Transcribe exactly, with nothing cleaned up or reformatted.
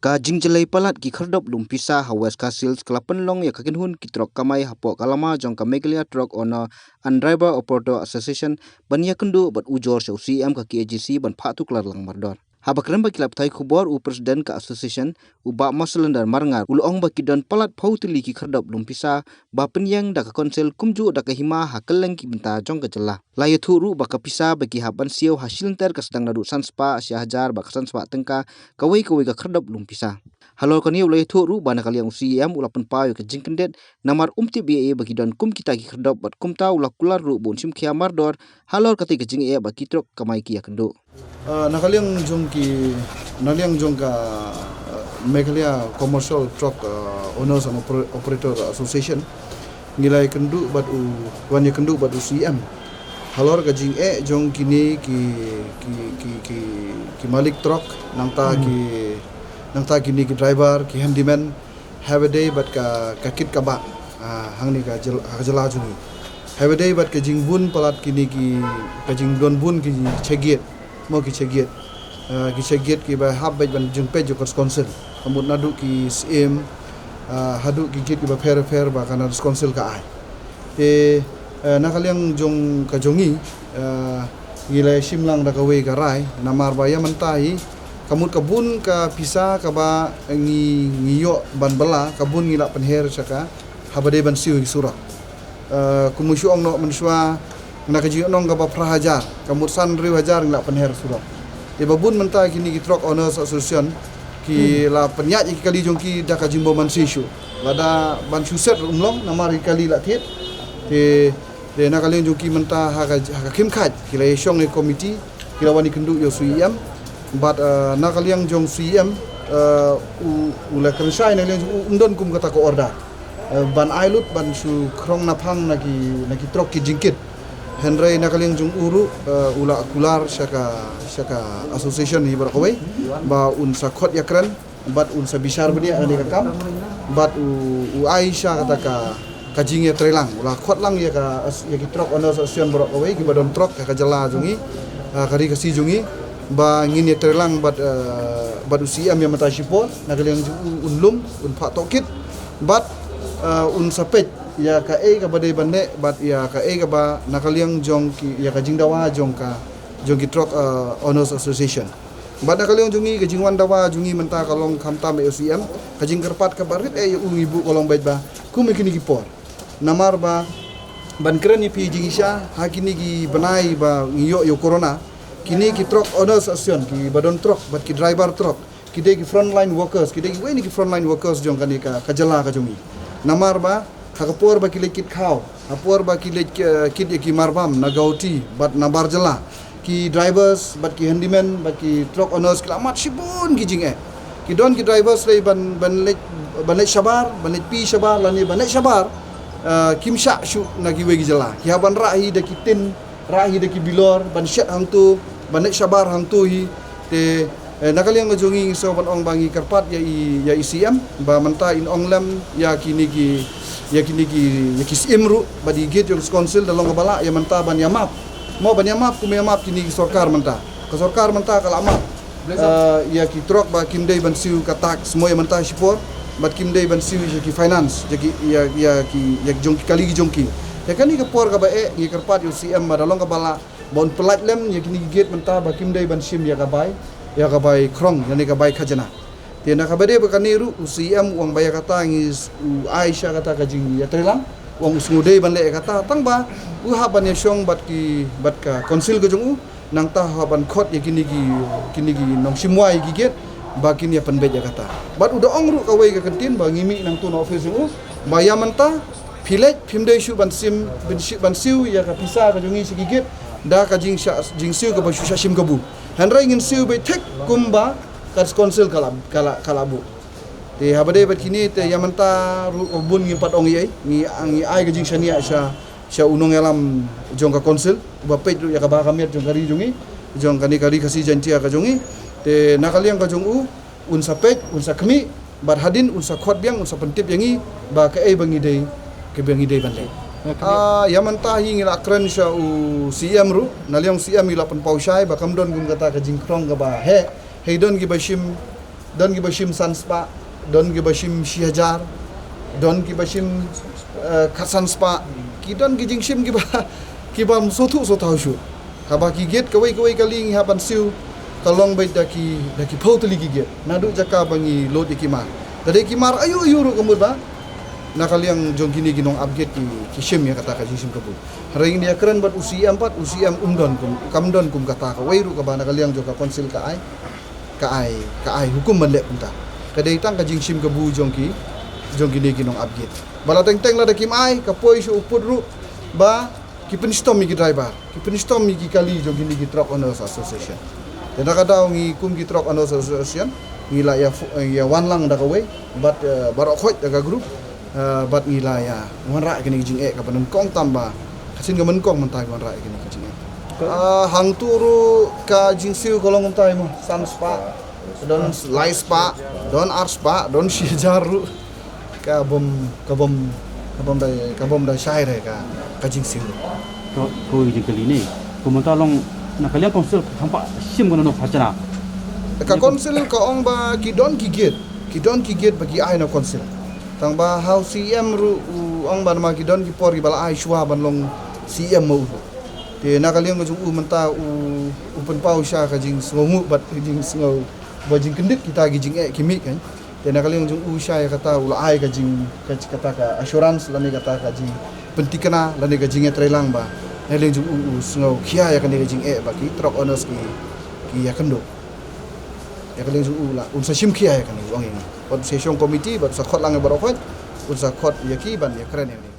Ka jingjlei palat ki khyrdop lum pisa ha West Khasi Hills ka la pynlong ïa ka kynhun ki trok kamai hapoh ka lama jong ka Meghalaya Truck Owner and Driver Operator Association ban ïakynduh bad ujor sha u C E M ka K A G C ban phah tuklar lang mardor. Haba kren bad ki lad pathai khubor u President ka Association, u Bah Marcellinder Marngar, u la ong ba ki don palat phew tylli ki khyrdop lum pisa ba pynïeng da ka Council kumjuh da ka hima ha kylleng ki bynta jong ka jylla. La ïathuh ruh ba ka pisa ba ki hap ban siew ha shi lynter ka sdang naduh san spah shi hajar bad ka san spah tyngka kawei kawei ka khyrdop lum pisa. Halor kane u la ïathuh ruh ba na ka liang u C E M u la pynpaw ïa ka jingkyndit namar um tip ei ei ba ki don kum kita ki khyrdop bad kumta u la kular ruh ba un shim khia mardor halor katei ka jingeh ba ki trok kamai ki ïakynduh. Ah, na ka liang jong ki, na liang jong ka, ah, Meghalaya Commercial Truck, ah, Owners and Oper-, Operator Association, ngi la ïakynduh bad u, wan ïakynduh bad u C E M halor ka jingeh jong kine ki, ki, ki, ki, ki malik trok, nangta ki, nangta kine ki driver, ki handyman, haba dei bad ka, ka kit ka bah, ah, hangne ka jyl-, ka jylla jong ngi. Haba dei bad ka jingbun palat kine ki, ka jingdon bun ki check gate, mo ki check gate. Ah, ki check gate kiba hap bad ban jingpeit jong ka Council. Ka mut naduh ki syiem, ah, haduh ki gate kiba pher pher ba ka na Council ka ai. Te, eh, na ka liang jong ka jong ngi, eh, ngi la shim lang da kawei ka rai, namar ba ïa mynta hi, ka mut ka bun ka pisa kaba ngi, ngi ïoh ban bylla, ka bun ngi la pynher sha ka, haba dei ban siew hi surok. Eh, kum u shu ong noh mynshuwa, na ka jingong kaba phra hajar, ka mut san hynriew hajar ngi la pynher surok. Te ba bun mynta kine ki Truck Owners Association, ki la pynïaid ïa ki kali jong ki da ka jingbym mansei shuh. Lada ban shu set ruh ym long, namar ki kali la thied. Te, te na ka liang jong ki mynta ha ka, ha ka khim khait, ki la ïashong ïa ka komiti, ki la wan ïakynduh ïa u C E M. Bad, eh, na ka liang jong u C E M, eh, u, u la kren shai na ka liang jong u, um don kum kata ka order. Eh, ban ai lut, ban shu khrong naphang na ki, na ki trok ki jingkit. Hynrei na ka liang jong u ruh, eh, u la kular sha ka, sha ka association hi baroh kawei, ba un sa khot ïakren, bad un sa bishar bniah ïa kane ka kam, bad u, u ai sha kata ka, ka jingïatreilang. U la khot lang ïa ka as-, ïa ki Truck Owners Association baroh kawei, kiba don trok ha ka jylla jong ngi, ha ka ri Khasi jong ngi, ba ngin ïatreilang bad, eh, bad u C E M ïa mynta shipor, na ka liang jong u un lum, un phah tohkit, bad, eh, un sa peit ïa kaei kaba dei ban leh, bad ïa kaei kaba na ka liang jong ki, ïa ka jingdawa jong ka, jong ki Truck, eh, Owners Association. Bad na ka liang jong ngi, ka jingwan dawa jong ngi mynta ka long khamtam ïa u C E M, ka jingkyrpad kaba rit eh ïa u ngi buh ka long beit ba, kum ïa kine ki por. Namar ba, ban kren ïa phi jingshisha, ha kine ki bnai ba ngi ïoh ïa u corona, kine ki Truck Owners Association, kiba don trok, bad ki driver trok, ki dei ki frontline workers, ki dei kiwei na ki frontline workers jong kane ka, ka jylla ka jong ngi. Namar ba, ha ka por ba ki leit kit khaw, ha por ba ki leit, eh, kit ïa ki marbam, na Guwahati, bad nabar jylla, ki drivers, bad ki handyman, bad ki truck owners, ki la mad shibun ki jingeh. Ki don ki drivers lei ban, ban leit, ban leit shabar, ban leit plie shabar, lane ban leit shabar, eh, kim shah shuh na kiwei ki jylla. Ki hap ban rah hi da ki tin, rah hi da ki bilor, ban shet hangto, ban leit shabar hangto hi. Te, eh, na ka liang ka jong ngi ngi sngew ban ong ba ngi kyrpad ïa i, ïa i C M, ba mynta in ong lem, ïa kine ki, ïa kine ki, ïa ki syiem ruh, bad i gate jong ka council da long kaba lah, ïa mynta ban ïa map. Mo ban ïa map, kum ïa map kine ki sorkar mynta. Ka sorkar mynta ka la map. Eh, ïa ki truck ba kim dei ban siew ka tax, mo ïa mynta shipor, bad kim dei ban siew ïa ki finance, ïa ki, ïa, ïa ki, ïa ki jong ki kali ki jong ki. Ïa kane ka por kaba eh, ngi kyrpad ïa u C M ba da long kaba lah, ba un pyllait lem, ïa kine ki gate mynta ba kim dei ban shim ïa ka bai, ïa ka bai khrong, ïa ne ka bai khajna. Te na kaba dei ba kane ruh, u C M u ong ba ïa kata ngi s-, u ai sha kata ka jingïatreilang, u ong u sngew dei ban leh ïa kata, tang ba, u hap ban ïashong bad ki, bad ka council ka jong u, nangta hap ban khot ïa kine ki, kine ki nongshim wai ki gate, ba kin ïa pynbeit ïa kata. Bad u da ong ruh kawei ka kyntien, ba ngi mih nangto na office jong u, ba ïa mynta, phi leit, phim dei shuh ban shim, ban shi-, ban siew ïa ka pisa ka jong ngi sha ki gate, da ka jingshah, jingsiew kaba shu shah shim kabu. Hynrei ngin siew beit thik kumba ka council ka la, ka la, ka la buh. Te haba dei bad kine te ïa mynta ruh bun ngim pat ong ei ei, ngi, ngi ai ka jingshaniah sha, sha u nongïalam jong ka council, uba peit ruh ïa kaba ka miat jong ka ri jong ngi, jong kane ka ri Khasi Jaiñtia ka jong ngi. Te na ka liang ka jong u, un sa peit, un sa khmih, bad hadien un sa khot biang, un sa pyntip ïa ngi, ba kaei ba ngi dei, kaba ngi dei ban leh. Ah, ïa mynta hi ngi la kren sha u C M ruh, na liang u C M ngi la pynpaw shai, ba kam don kum kata ka jingkhrong kaba heh, hei don kiba shim, Don kiba shim san spah, don kiba shim shi hajar, don kiba shim, eh, khatsan spah. Ki don ki jingshim kiba, kiba sngewthuh sngewthuh shuh. Haba ki gate kawei kawei kali ngi hap ban siew, ka long beit da ki, da ki phew tylli ki gate. Naduh jaka ba ngi load ïa ki mar. Lada ki mar aiu aiu ruh ka mut ba na ka liang jong kine ki nongap gate ki, ki shim ïa kata ka jingshim kabu. Hynrei ngi ïakren bad u C M pat, u C M um don kum, kam don kum kata kawei ruh kaba na ka liang jong ka council ka ai, ka ai, ka ai hukum ban leh kumta. Ka dei tang ka jingshim kabu jong ki, jong kine ki nongap gate. Ba la teng teng lada kim ai, ka poi sha u pud ruh ba ki pynshitom ïa ki driver, ki pynshitom ïa ki kali jong kine ki Truck Owners Association. Te na ka daw ngi kum ki Truck Owners Association ngi la ïa fu-, ïa wan lang da kawei bad, eh, baroh khoit da ka group, eh, bad ngi la ïa wanrah ïa kine ki jingeh kaba nyngkong tam ba ka shin ka nyngkong mynta ngi wanrah ïa kine ki jingeh. Ah, hangtu ruh ka jingsiew ka long kumta mo, san spah, don lai spah, don ar spah, don shi hajar ruh. Ka bym, ka bym, ka bym da, ka bym da shai re ka, ka jingsiew. Ko, ko jingkylli ne. Ko mynta long na ka liang council kam pat shim kano kano khajna. Ka council ka ong ba ki don ki gate, ki don ki gate ba ki ai na council. Tang ba ha u C M ruh u ong ba namar ki don ki por kiba la ai shuwa ban long C M ma u ruh. Te na ka liang ka jong u mynta u, u pynpaw sha ka jingsngewnguh bad ka jingsngew ba jingkyndit kita ki jingeh ki mih kan. Te na ka liang jong u shai kata u la ai ka jing, ka, kata ka assurance lane kata ka jingpyntikna lane ka jingïatreilang ba na ka liang jong u u sngew khia ïa kane ka jingeh ba ki Truck Owners ki, ki ïakynduh. Ïa ka liang jong u la un sa shim khia ïa kane u ong ïa ngi. Bad u sa shong committee bad u sa khot lang ïa baroh khoit, un sa khot ïa ki ban ïakren ïa kane.